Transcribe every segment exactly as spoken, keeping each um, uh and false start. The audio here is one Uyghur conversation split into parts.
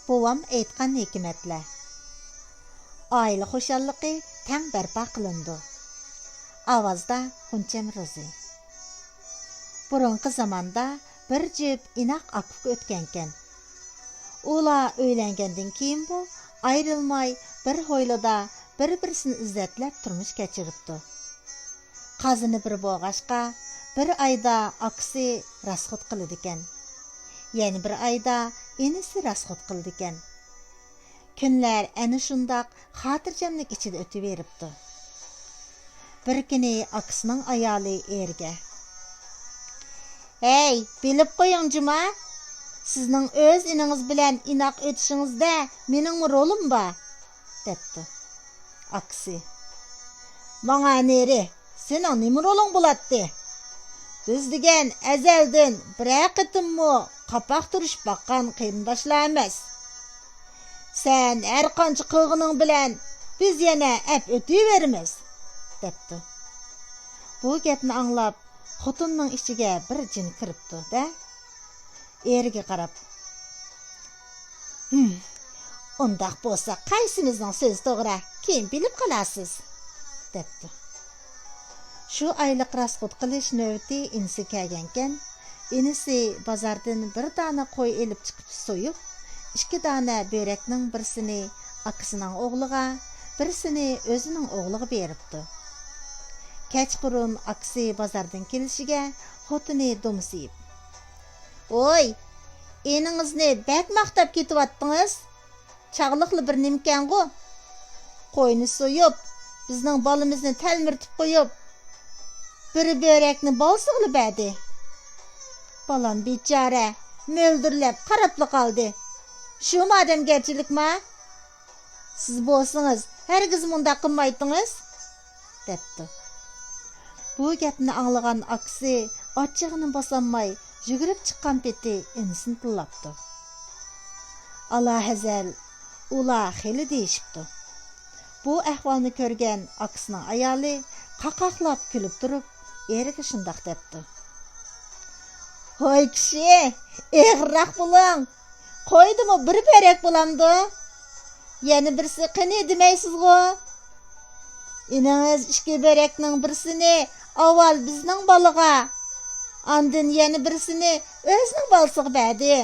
بوۋام ئېيتقان ھېكمەتلەر. ئائىلە خۇشاللىقى تەڭ بەرپا قىلىنىدۇ. ئاۋازدا غۇنچەم روزى. بۇرۇنقى زاماندا بىر جۈپ ئىناق ئاكا-ئۇكا ئۆتكەنكەن. ئۇلار ئۆيلەنگەندىن كېيىنمۇ ئايرىلماي، بىر ھويلىدا بىر-بىرسىنى ئىززەتلەپ تۇرمۇش كەچۈرۈپتۇ. قازىنى بىر بولغاچقا، بىر ئايدا ئاكىسى راسخوت قىلىدىكەن. يەنە بىر ئايدا ئىنىسى راسخوت قىلىدىكەن. كۈنلەر ئەنە شۇنداق خاتىرجەملىك ئىچىدە ئۆتۈۋېرىپتۇ. بىر كۈنى ئاكىسىنىڭ ئايالى ئېرىگە، «ھەي، بىلىپ قويۇڭ جۇما، سىزنىڭ ئۆز ئىنىڭىز بىلەن ئىناق ئۆتۈشىڭىزدە مېنىڭمۇ رولۇم بار» دەپتۇ. ئاكىسى، «ماڭا نېرى، سېنىڭ نېمە رولۇڭ بولاتتى؟ بىز دېگەن ئەزەلدىن بىرەر قېتىممۇ قاپاق تۇرۇشۇپ باققان قېرىنداشلار ئەمەس. سەن ھەر قانچە قىلغىنىڭ بىلەن بىز يەنە ئەپ ئۆتۈۋېرىمىز» دەپتۇ. بۇ گەپنى ئاڭلاپ، خوتۇننىڭ ئىچىگە بىر جىن كىرىپتۇ-دە، ئېرىگە قاراپ، «ھىم، ئۇنداق بولسا قايسىمىزنىڭ سۆزى توغرا، كېيىن بىلىپ قالارسىز» دەپتۇ. شۇ ئايلىق راسخوت قىلىش نۆۋىتى ئىنىسىگە كەلگەنكەن. ئىنىسى بازاردىن بىر دانە قوي ئېلىپ چىقىپ سويۇپ، ئىككى دانە بۆرەكنىڭ بىرسىنى ئاكىسىنىڭ ئوغلىغا، بىرسىنى ئۆزىنىڭ ئوغلىغا بېرىپتۇ. كەچقۇرۇن ئاكىسى بازاردىن كېلىشىگە، خوتۇنى دومسىيىپ، «ۋوي، ئىنىڭىزنى بەك ماختاپ كېتىۋاتتىڭىز. چاغلىقلا بىر نېمىكەنغۇ؟ قوينى سويۇپ، بىزنىڭ بالىمىزنى تەلمۈرتۈپ قويۇپ، بىر بۆرەكنى بالىسىغىلا بەردى. بالام بىچارە مۆلدۈرلەپ قاراپلا قالدى. شۇمۇ ئادەمگەرچىلىكما؟ سىز بولسىڭىز ھەرگىز مۇنداق قىلمايتتىڭىز» دەپتۇ. بۇ گەپنى ئاڭلىغان ئاكىسى ئاچچىقىنى باسالماي يۈگۈرۈپ چىققان پېتى ئىنىسىنى تىللاپتۇ. ئالاھەزەل، ئۇلار خېلى دېيىشىپتۇ. بۇ ئەھۋالنى كۆرگەن ئاكىسىنىڭ ئايالى قاقاقلاپ كۈلۈپ تۇرۇپ، ئېرىگە شۇنداق دەپتۇ، «ھوي كىشى، ئېغىرراق بولۇڭ. قويدىمۇ بىر بۆرەك بولامدۇ؟ يەنە بىرسى قېنى دېمەيسىزغۇ؟ ئىنىڭىز ئىككى بۆرەكنىڭ بىرسىنى ئاۋۋال بىزنىڭ بالىغا، ئاندىن يەنە بىرسىنى ئۆزىنىڭ بالىسىغا بەردى.»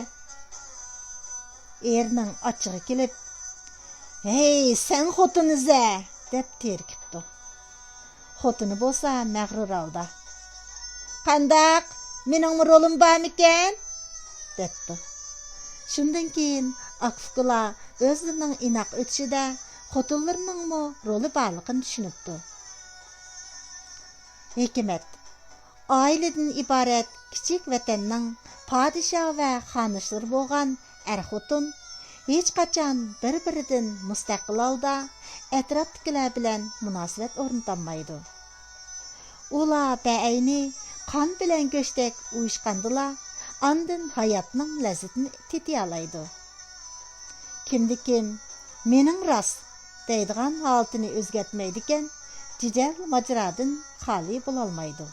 ئېرىنىڭ ئاچچىقى كېلىپ، «ھەي، سەن خوتۇن ئىزە!» دەپ تېرىكىپتۇ. خوتۇنى بولسا مەغرۇر ھالدا، «قانداق، مېنىڭمۇ رولۇم بارمىكەن؟» دەپتۇ. شۇندىن كېيىن ئاكا-ئۇكىلار ئۆزلىرىنىڭ ئىناق ئۆتۈشىدە خوتۇنلىرىنىڭمۇ رولى بارلىقىنى چۈشىنىپتۇ. ھېكمەت. ئائىلىدىن ئىبارەت كىچىك ۋەتەننىڭ پادىشاھ ۋە خانىشلىرى بولغان ئەر-خوتۇن ھېچقاچان بىر-بىرىدىن مۇستەقىل ھالدا ئەتراپتىكىلەر بىلەن مۇناسىۋەت ئورنىتالمايدۇ. ئۇلار بەئەينى قان بىلەن گۆشتەك ئۇيۇشقاندىلا، ئاندىن ھاياتنىڭ لەززىتىنى تېتىيالايدۇ. كىمدە-كىم «مېنىڭ راست» دەيدىغان ھالىتىنى ئۆزگەرتمەيدىكەن، جېجەل ماجىرادىن خالىي بولالمايدۇ.